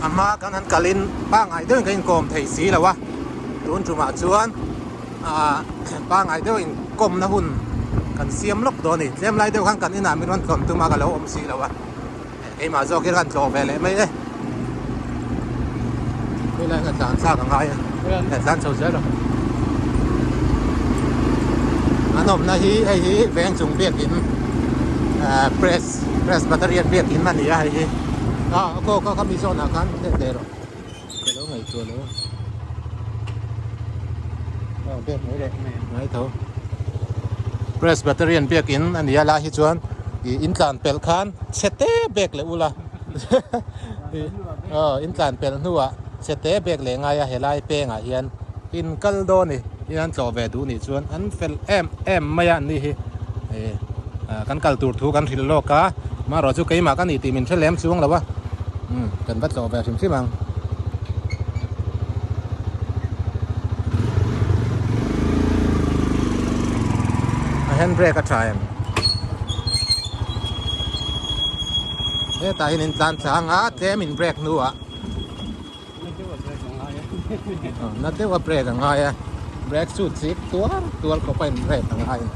A hma kan han kalin pangngai deuhin kan inkawm thei si lo a, tun tumah chuan ah pangngai deuh inkawmna hun kan siam lawk dawn a ni. Tlem lai deuh khan kan inah min rawn tlawn tum a ka lo awm si lo a, keimah zawk hian ka han tlawh ve leh mai e. Helai ka tlan thlak a ngai a, ka tlan chho zel a. An awmna hi hei hi veng chung biakin press Presbyterian biakin a ni a hei hi. Ah a kawk a khami zawnah khan let leh rawh ka lo ngaihtuah lo a. Aw biak mai leh mai tho. Presbyterian biakin a ni a lai hi chuan ih in tlan pelh khan chhe te bek leh ula. Aw in tlan pelh hnuah chhe te bek leh ngai a helai pengah hian in kal dawn a ni in an tlawh ve duh nih chuan an fel em em mai a an ni hi ih kan kal tur thu kan hrilh lawk a marawh chu keimah ka ni tih min hre lem chuang lo a umm kan va tlawh ve hrim hrim ang. A handbrake a tha em? Hetah hian in tlan tlang a tlem in break hnuah na deuh a break a ngai a brake chu chik tuar tuar khawp a in break a ngai a ni.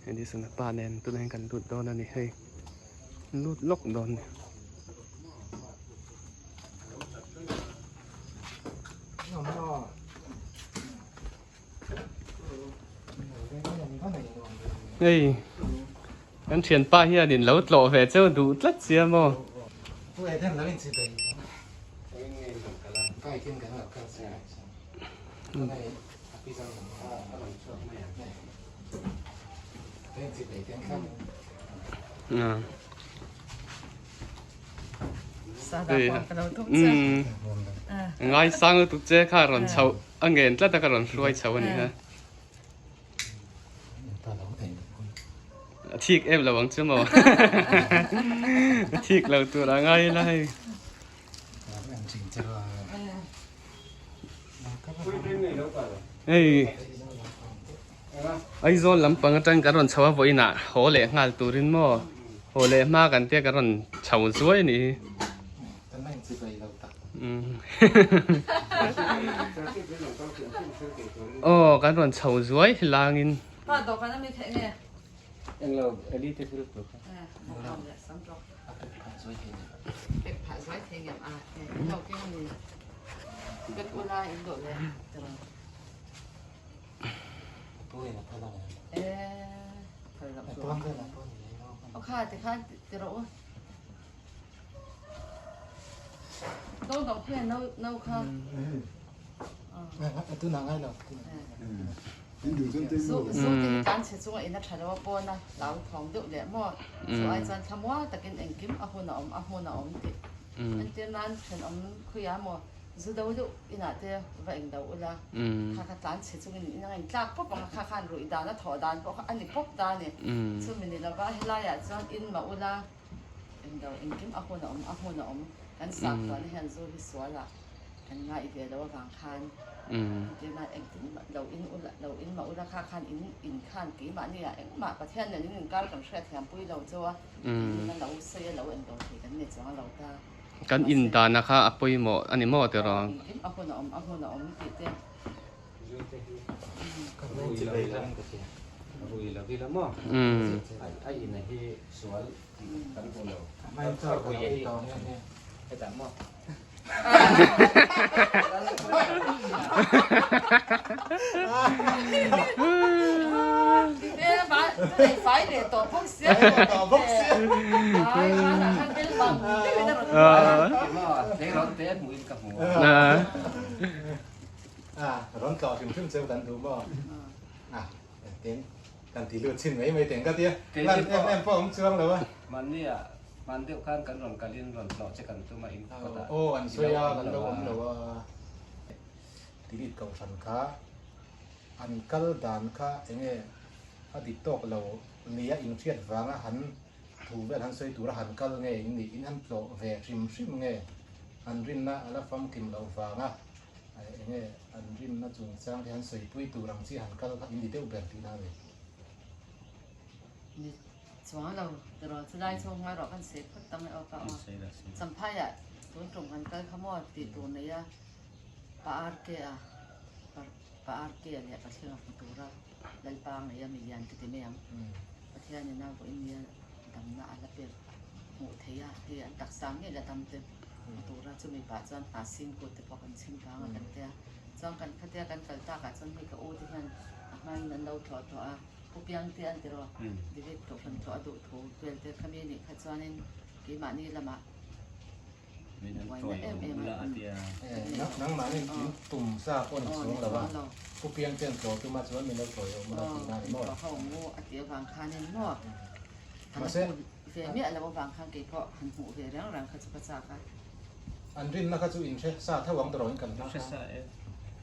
Edison a pa nen tunah hian kan lut dawn a ni hei lut lawk dawn a ni. Hei kan thianpa hianin lo tlawh ve cheu duh tlat sia maw. Ngai sang lutuk che kha rawn chhoh a ngen tlat a ka rawn hruai chho a ni kha. A thik em lo ang chu maw. A thik lo tur a ngai ila hei. Hei Aizawl lampang atang kan rawn chho a vawiinah haw leh nghal turin maw haw leh hma kan tia kan rawn chho zuai a nih hi. Aw kan rawn chho zuai langin. Kan in dana kha a pawimawh a ni maw tiraw? Hman deuh khan kan rawn kalin rawn tlawh che kan tum a in kawt ah. Aw an sawi a kan lo awm lo a. Delete kohhran kha an kal dan kha enge a dik tawk lo nia inhriat vanga han thu vel han sawi tura han kal nge in nih in han tlawh ve hrim hrim nge an rinna a la famkim loh vanga. Eng nge an rinna chungchang te han sawipui tur ang chi han kal kha in ni deuh ber tihna a ni. Ni chuang lo tiraw chulai chu hma erawh kan sawi phawt ta mai awk a aw. Champhaiah tun tum kan kal kha maw tih tur nei a pa RK a pa RK leh Pathian a hmu tura Lalpa ngei a milian ka ti mai ang. Pathianin a vawiin nia damna a la pek hmuh theih a hei an taksa ngei la dam te hmu tura chumi pah chuan hna sing kut te pawh kan chhim vang a kan tia chuan kan khatia kan kal takah chuan hei ka u te hian a hmain an lo tlawh tawh a Pu Piang te an ti rawh David kohhran tlawh a duh thu vel te khami nih kha chuanin keimahni lamah buaina em em a Nangmahni in tum sa pawh ni chuang lo a, Pu Piang te an tlawh tum a chuan min lo tlawih awm ula tihna a ni maw? Tlawh ho ngu a tih avang khanin maw han hmu ve miah lo avang khan kei pawh han hmuh ve reng reng kha chu ka chak a. An rinna kha chu in hre sa tho ang tawh in kan hma Hre sa e.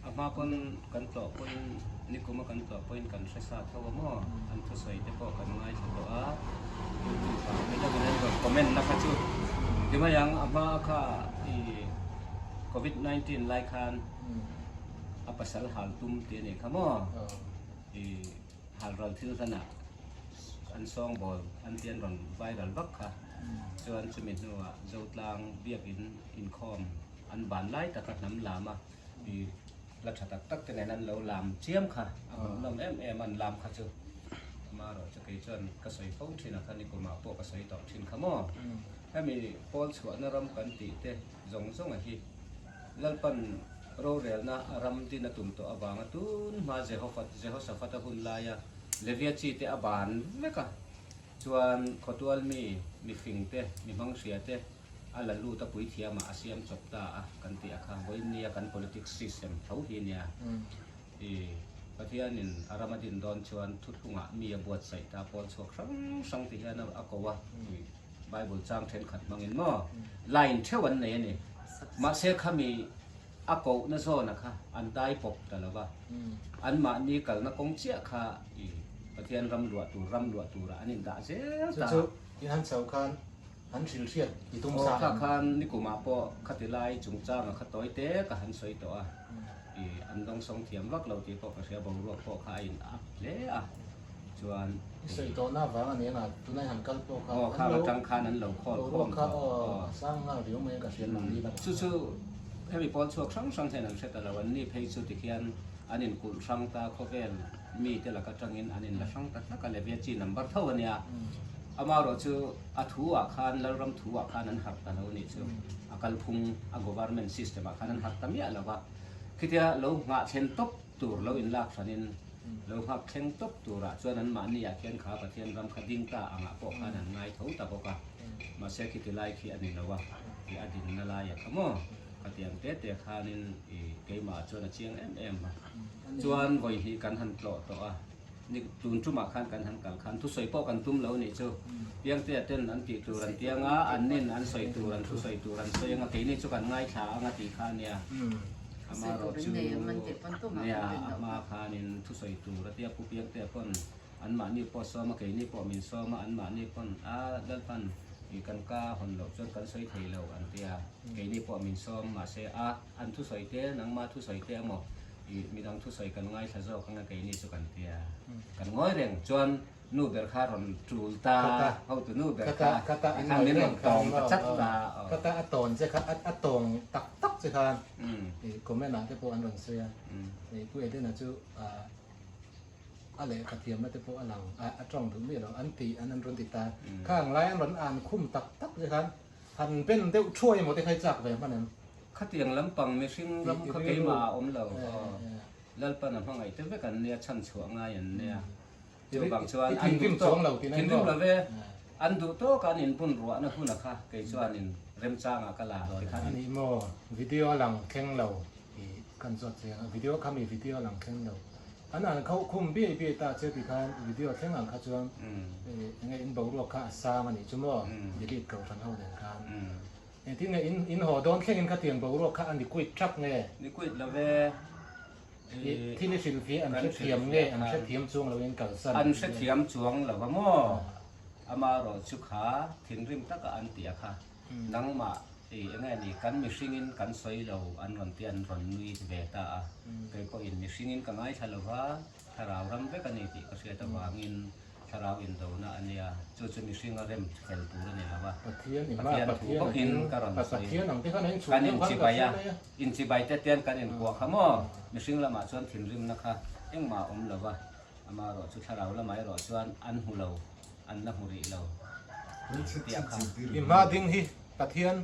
A hma pawn kan tlawh pawhin nikum a kan tlawh pawhin kan hre sa tho a maw? An thusawi te pawh kan ngaithla tawh a. YouTube ah mi dangin an rawn comment na kha chu ti mai ang a hma kha i covid 19 lai khan a pasal hal tum tih a nih kha maw? I hal ral thil hlanah an sawngbawl an tih an rawn viral vak kha. Chuan chumi hnuah Zotlang biakin inkhawm an ban lai taka hnam lam a i la tha tak tak te nen an lo lam chiam kha a hmuhnawm em em an lam kha chu amaherawhchu kei chuan ka sawi fo thin a kha nikumah pawh ka sawi tawh thin kha maw hemi pawl chhuahna ram kan tih te zawng zawng a hi Lalpan rorelna a ram din a tum tawh avanga tun hma Jehoshaphat a hun laia Levia chi te a ban vek a. Chuan khawtual mi, mi fing te, mi hmang hria te a la lut a puithiam ah a siam chawp ta a kan tih a kha vawiin nia kan politics system tho hi nia. I Pathian in a ram a din dawn chuan thuthlung ah mi a buatsaih ta pawl chhuak hrang hrang ti hian a ko a Bible chang thenkhat hmang in maw line theuh an nei a ni. Mahse khami a kohna zawn a kha an dai pawp ta lo va, anmahni kalna kawng chiah kha i Pathian ram luah tur ram luah turah an indah zel ta. Chu chu in han chho khan han hrilh hriat i tum sa em? Aw kha khan nikumah pawh khati lai chungchanga kha tawi te ka han sawi tawh a, i an dawngsawng thiam vak lo tih pawh ka hria, boruak pawh kha a in up hle a, chuan. I sawi tawhna avang a ni anga tunai han kal pawh kha Aw kha atang khan an lo khawl khawm tawh. Boruak kha aw a sang nghal riau mai a ka hriat mahni lamah. Chu chu hemi pawl chhuak hrang hrang hian an hre ta lo, an ni phei chu tikhian an inkulh hrang ta khawvel mite laka tangin an inla hrang ta hlak a Levia chi number tho a nia. Amaherawh chu a thu ah khan Lalram thu ah khan an harh ta lo nih chu a kalphung a government system ah khan an harh ta miah lo va, khitia lo nghah thlen tawp tur lo inlak hranin lo nghak thleng tawp turah chuan anmahni ah khian kha Pathian ram kha ding ta angah pawh khan an ngai tho ta bawk a, mahse khiti lai khi a ni lo a, i a dinna laia kha maw khatiang te te khanin i keimah chuan a chiang em em a, chuan vawi hnih kan han tlawh tawh a, ni tun tumah khan kan han kal khan thusawi pawh kan tum lo nih chu, Piangtea ten an tih tur an tiang a, an nin an sawi tur an thusawi tur an sawi anga keini chu kan ngaithla anga tih kha a nia. Amaherawh chu nia a hma khanin thusawi tur a tia Pu Piangtea pawn anmahni pawh sawm a keini pawh min sawm a anmahni pawn a Lalpan ih kan ka hawn loh chuan kan sawi thei lo an tia keini pawh min sawm mahse a an thusawi te nangma thusawi te emaw ih midang thusawi kan ngaithla zawk anga keini chu kan tia kan ngawi reng chuan Nu ber kha rawn tul ta, hotu nu ber kha khan min rawn tawng ta chat ta. Khata a tawn che kha, a tawng tak tak che khan comment ah te pawh an rawn sawi a, Pu Edena chu a lehkha thiamna te pawh a lang, a tawng duh miah lo an ti, an rawn ti ta. Khang lai an rawn an khum tak tak che khan han ben deuh thuai emaw te kha i chak ve hman em? Khatiang lampang mihring ram kha keimah a awm lo, Lalpan a hmangaih te vek an nia, chhanchhuah ngai an nia. Chuvang chuan an duh tawk, thinrim lo ve, an duh tawk an inbun ruahna huna kha kei chuanin remchangah ka la ti khan. A ni maw, video a lang thleng lo tih kan zawt chiang a, video kha mi video a lang thleng lo, an an khauh khum biai biai ta che ti khan video thleng ang kha chuan enge in boruak kha a sang a nih chu maw, delete kohhran ho nen khan. Engtin nge in in haw dawn thlengin khatiang boruak kha a ni kuit thak nge? Ni kuit lo ve. Thil i hrilhfiah an hrethiam nge an hrethiam chuang loin kalsan? An hrethiam chuang lo va maw? Amaherawh chu kha thinrim taka an tih a kha nangmah I enge ni kan mihringin kan sawi lo an rawn ti an rawn nui ve ta a, kei pawhin mihringin ka ngaithla lo va, thlarau ram vek a ni tih ka hriat avangin thlarau indona a nia, chu chu mihringa rem fel tur a ni lo a, Pathian thu bawkin ka rawn sawi. Kan inchibai a, inchibai te tian kan inkuah kha maw, mihring lamah chuan thinrimna kha engmah a awm lo va, amaherawh chu thlarau lamah erawh chuan an hmu lo. an la hmu rih lo tih a kha. I hma ding hi Pathian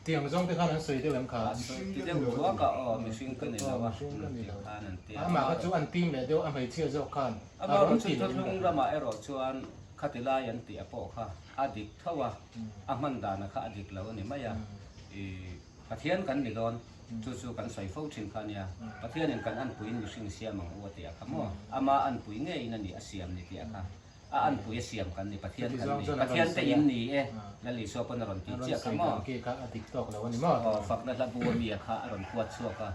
tiang zawng te khan an sawi deuh em kha? A sawi ti deuh thuak a aw mihring ka ni lo a tih khan an ti a. Amah kha chu an tim leh deuh a hmeichhia zawk khan a rawn ti leh in ka hria. Ramah erawh chuan khati lai an tih a pawh kha a dik tho a, a hman dana kha a dik lo a ni mai a. I Pathian kan ni dawn chu chu kan sawi fo thin kha nia. Pathianin kan anpuiin mihring siam ang u a tih a kha maw? Ama anpui ngeiin a ni a siam ni tih a kha. A anpui a siam kan ni, Pathian kan ni. Pathian te in ni e, Lal Isua pawn a rawn tih chiah kha maw? Aw, fakna hla bu a mi a kha a rawn kuat chhuak a.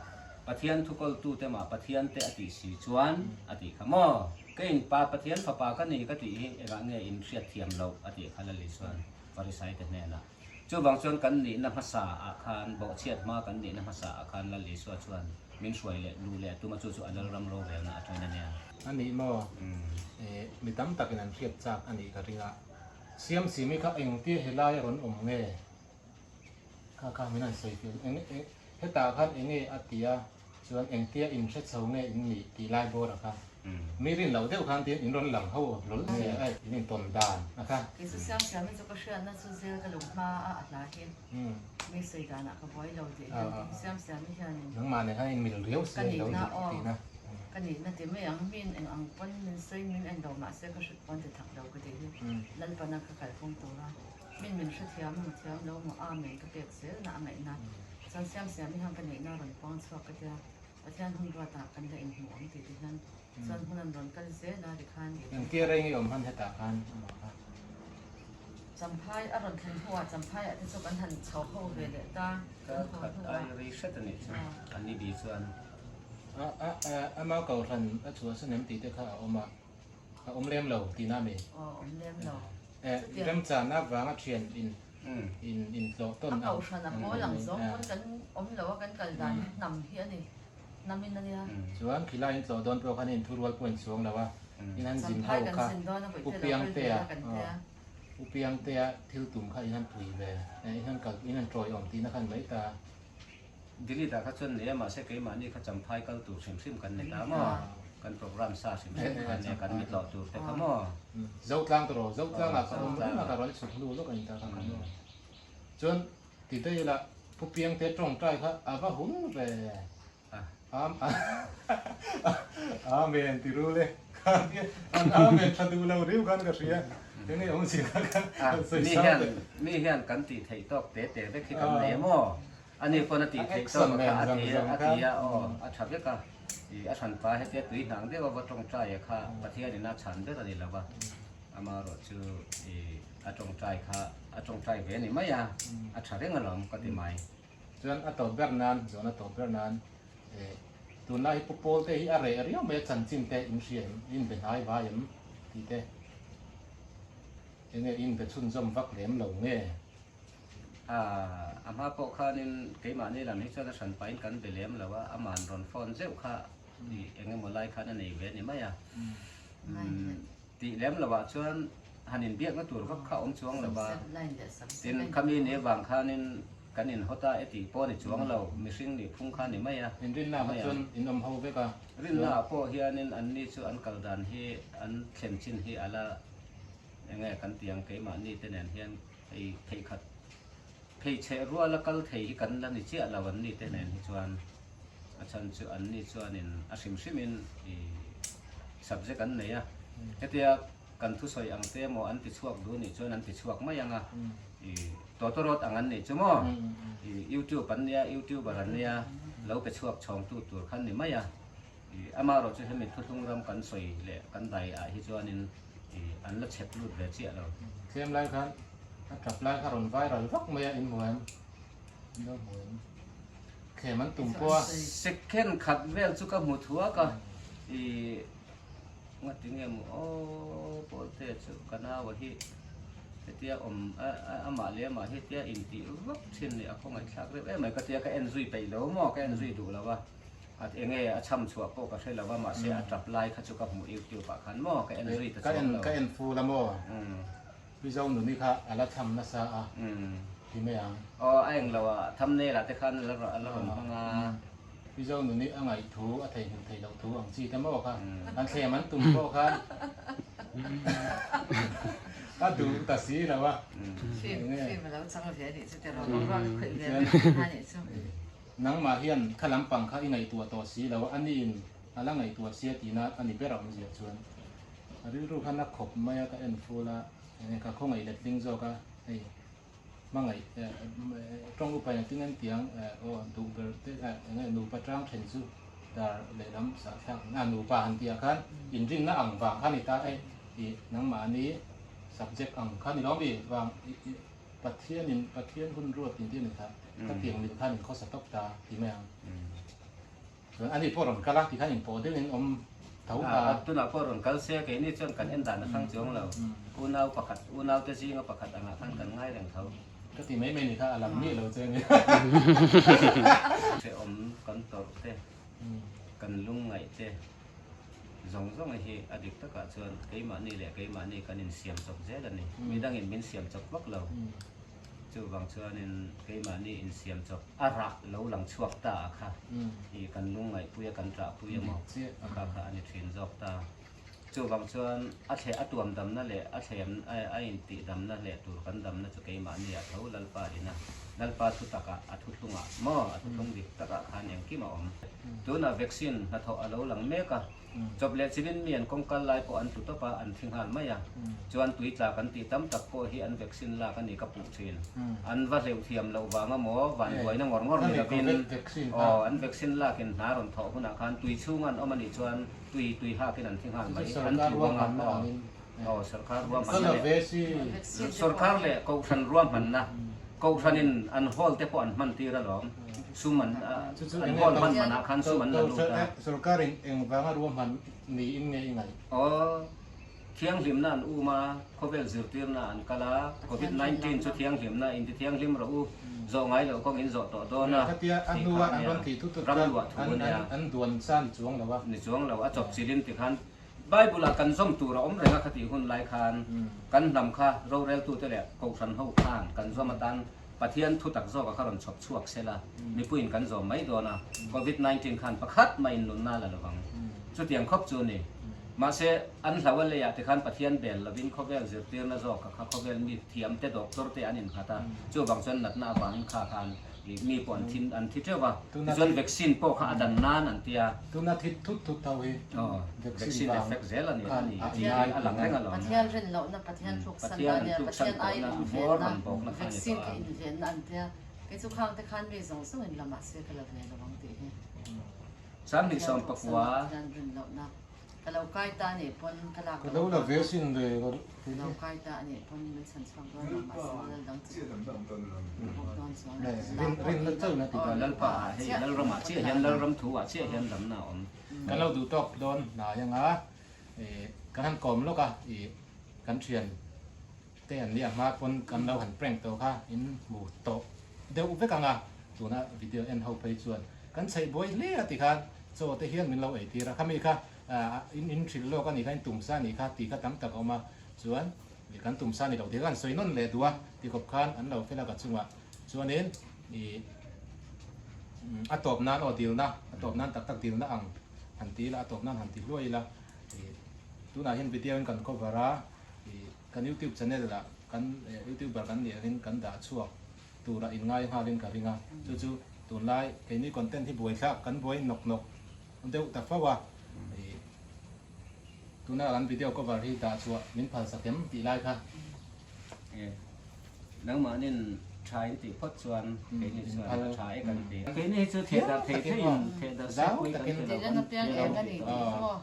Pathian thukawltu te mah Pathian te a tih si chuan a tih kha maw? Keiin Pa Pathian fapa ka ni ka tih hi engah nge in hriat thiam loh a tih kha Lal Isua'n Farisai te hnenah. Chuvang chuan kan nihna hmasa ah khan, bawhchhiat hma kan nihna hmasa ah khan Lal Isua chuan min hruai leh luh leh a tum a, chu chu a Lalram rorelna atangin a nia. A nih maw? Eh, mi tam takin an hriat chak a nih ka ring a. Siamsimi kha engtia helai a rawn awm nge? Kha kha min han sawi fiah eng eng hetah khan enge a ti a, chuan engtia in hre chho nge in nih tih lai bawr a kha. Mi rin loh deuh khan tin in rawn lang ho hlawl nge a in intawn dan a kha. Kei chu Siamsiami chu ka hriatna chu zel ka lo hma a a hla hi mi sawi danah ka buai lo tih hian Siamsiami hianin Nangmah nen khan in mil riau si ka a lo nihna dik aw tihna. Ka nihna ti mai ang min eng ang pawn min sawi min en lo mahse ka hrit pawn ti thak lo ka tih hi Lalpana ka kalphung tura min min hrethiam emaw thiam lo emaw Amen ka pek zelna a ngaihna chuan Siamsiami hian ka nihna a rawn puang chhuak ka tia. Pathian hun ruatah kan la inhmuh ang tih te hian chuan hun an rawn kal zel a tikhan. Engtia reng i awm han hetah khan amah kha. Champhai a rawn thlen hnuah Champhaiah te chu kan han chho ho ve leh ta. Ka khat ai rei hret a nih chu a ni bi chuan. A a a ama kohhran a chhuahsan em tih te kha a awm a, a awm lem lo tihna a mi? Aw awm lem lo. Eh remchana vanga thian in in intlawh tawn ang. A kohhran a haw lang zawng pawn kan awm lo a kan kal dan hnam hi a ni hnam in a nia. Chuan khilai intlawh dawn pawh khan in thurual pawh in chuang lo a in han zin ho kha U Piangtea U Piangtea thil tum kha in han pui ve in han kal in han tawiawm tihna khan mai ta. Delete ah kha chuan nei a mahse keimahni kha champhai kal tur hrim hrim kan ni ta maw? Kan program sa hrim hrim kha nia kan mi tlawh tur te kha maw? Zotlang tawh rawh, Zotlang ah ka awm reng a ka rawn chhuk hnu lawk a ni ta kha kha maw? Chuan ti daih ila Pu Piangte tawngtai kha a va hun ve Amen ti rul e an Amen tha duh lo riu khan ka hria enge awm zia kha kan sawi sang teh. Mi hian kan tih theih tawk te te vek hi kan nei a maw? Ani pawn a tih theih tawk a kha a ti a ti a aw a tha vek a i a hranpa hetia tui hnang deuh a va tawngtai a kha Pathian in a chhan ber a ni lo va amaherawh chu i a tawngtai kha a tawngtai ve a ni mai a a tha reng alawm ka ti mai. Chuan a tawp ber nan zawhna tawp ber nan eh tunlai hi Pu Paul te hi a reh riau mai a chanchin te in hria em in be hnai vai em tih te enge in be chhunzawm vak lem lo nge? A a hma pawh khanin keimahni lam hi chuan a hran pahin kan be lem lo a, aman rawn phone zeuh kha ih eng emaw lai khan a nei ve a ni mai a. Tih lem lovah chuan han inbiakna tur vak kha a awm chuang lo va, tin khami ni avang khanin kan inhawt a e tih pawh a ni chuang lo, mihring nih phung kha a ni mai a. Inrinna kha chuan in awm ho vek a. Rinna ah pawh hianin anni chu an kal dan hi an thlen chin hi a la enge kan ti ang keimahni te nen hian hei theihkhat pheichheh ruala kal thei hi kan la ni chiah lo anni te nen hi chuan. A chhan chu anni chuanin a hrim hrimin i subject an nei a, hetia kan thusawi ang te emaw an ti chhuak duh nih chuan an ti chhuak mai ang a, i tawtawrawt ang an nih chu maw, i youtube an nia, youtuber an nia, lo pe chhuak chhawngtu tur kha an ni mai a, i amaherawh chu hemi thuthlung ram kan sawi leh kan dai ah hi chuanin i an la chep lut ve chiah lo. Tlem lai khan a tap lai kha rawn viral vak mai a, in hmu em? In lo hmu em? Thlem an tum pawh a. Second khat vel chu ka hmu thuak a, i ngati nge maw aw Pawlte chu ka nau a hi. Hetia awm amah leh amah hetia intih vak thin leh a khawngaihthlak reuh em mai ka tia ka en zui peih lo maw ka en zui duh lo a a enge a cham chhuah pawh ka hre lo a mahse a tap lai kha chu ka hmuh youtube ah khan maw ka en zui ta chuang lo. Ka en ful a maw Mizo nuni kha a la tham nasa a ti mai ang. Aw a englo a thumbnail ah te khan a la rawn hmang a. Mizo nuni a ngaih thu a theihnghilh theih loh thu ang chi te maw kha an thlem an tum pawh khan a duh ta si lo a. Film film a lo chang ve a nih chu tiraw boruak a khawih ve a nih chu. Nangmah hian kha lampang kha i ngaihtuah tawh si lo a niin a la ngaihtuah sia tihna a ni ber a awmzia chuan a rilru khan a khawp mai a ka en ful a enge ka khawngaih letling zawk a hei hmangaih tawng upa in tin an tiang aw duh ber te enge nupa tang then chu dar lehlam sahthlak a nupa han tih ah khan inrinna ang vang kha ni ta e ih nangmahni subject ang kha ni lawm i vang Pathianin Pathian hun ruat in tih a ni kha khatiang mil khan in khawsa tawp ta ti mai ang. Chuan ani pawh rawn kal a tikhan in pawh deuhin awm tho ta. A tunah pawh rawn kal se keini chuan kan en dan a hrang chuang lo. Unau pakhat unaute zinga pakhat angah khan kan ngai reng tho. Ka ti mai mai ni kha a lam miah lo che a ni. Hrehawm kan tawrh te, kan lungngaih te zawng zawng hi a dik takah chuan keimahni leh keimahni kan insiam chawp zel a ni. Midangin min siam chawp vak lo. Chuvang chuanin keimahni insiam chawp a rah lo lang chhuak ta a kha i kan lungngaihpui a kan ṭahpui emaw a kha kha a ni ṭhin zawk ta. Chuvang chuan a thle a tuam damna leh a thlem a intihdamna leh tur kan damna chu keimahni a tho Lalpa ina Lalpa thu takah a thuthlungah maw a thuthlung dik takah khan engkim a awm. Tunah vaccine hnathawh a lo lang mek a. Chawp leh chilin mi an kawng kal lai pawh an tlu tawp a, an thi nghal mai a. Chuan tui tla kan tih tam tak pawh hi an vaccine lak a ni ka puh thin. An va hleuh thiam loh vang a maw, van buaina ngawr ngawr ni lovin, aw an vaccine lakin hna rawn thawh hunah khan tui chhunga an awm a nih chuan tui tui hakin an thi nghal mai, an tlu ang a, aw aw sorkar ruahmanna leh sorkar leh kohhran ruahmanna, kohhranin an hall te pawh an hman tir alawm. Sum an an hall hman manah khan sum an la lut a. Sorkarin eng vanga ruahman niin nge i ngaih? Aw, thianghlimna an um a, khawvel zirtirna an kal a, Covid 19 chu thianghlimna in ti thianghlim rawh u, zawh ngai loh kawng in zawh tawh dawn a, Khatia a tih hnua kha an ania, rawn tih thut thut ram khan luah thu an ania. an duan sa ni chuang lo a. Ni chuang lo, a chawp chilin ti khan Bible ah kan zawm tur a awm reng a khatih hun lai khan kan hnam kha roreltute leh kohhran ho khan kan zawm atan Pathian thu tak zawk a kha rawn chhawp chhuak sel a, mipuiin kan zawm mai dawn a, Covid 19 khan pakhat mah in nunna la lovang. Chutiang khawp chu ni. Mahse, an hlau a leiah te khan Pathian bel lovin khawvel zirtirna zawk a kha khawvel mi thiam te doctor te an innghat a, chuvang chuan natna avangin kha khan mi pawh an thin an thi teuh va, tichuan vaccine pawh kha a dan nan an ti a. Tuna thi thut thut tho hi vaccine effect zel a ni a ni tih hi a lang reng alawm. Pathian rin lohna, Pathian tluksan na nia, Pathian ai invenna, vaccine kha invenna an tia, kei chu khang te khan mi zawng zawng in la mahse ka la ve lo ang tih hi. Sanghnih 14. Pathian rin lohna. Ka lo kai ta anih pawn ka lak Ka lo la ve sin ve ka Ka lo kai ta anih pawn min chhan chhuak dawn lo mahse lal dang chu bawk dawn chuan Rin rin na chauh na ti ta. Lalpa ah hei Lalram ah chiah hian Lalram thu ah chiah hian damna a awm. Kan lo duh tawk dawn hnai anga ih kan han kawm lawk a ih kan thian te an nia hma pawn kan lo han prank tawh kha in hmu tawh deuh vek anga tuna video en ho phei chuan kan chheih buai hle a tikhan chaw te hian min lo ei tir a khami kha in in hrilh lawk a nih kha in tum sa a nih kha tih kha tam tak a awm a chuan kan tum sa a ni loh tih kha kan sawi nawn leh duh a tikhawp khan an lo fel a ka chungah chuanin ih a tawp nan aw dilna a tawp nan tak tak dilna ang han ti ila a tawp nan han ti hluai ila ih tunah hian video in kan cover a ih Kan youtube channel ah kan youtuber kan nih angin kan dah chhuak tura in ngai nghalin ka ring a, chu chu tunlai keini content hi buai thlak kan buai nawk nawk deuh ta fo a, ih tuna kan video cover hi dah chhuah min phal sak em tih lai kha. Nangmahnin tha in tih phawt chuan keini chuan a tha e kan ti. Keini hi chu thehdarh thei theiin thehdarh se pui kan ti lo kan ti lo.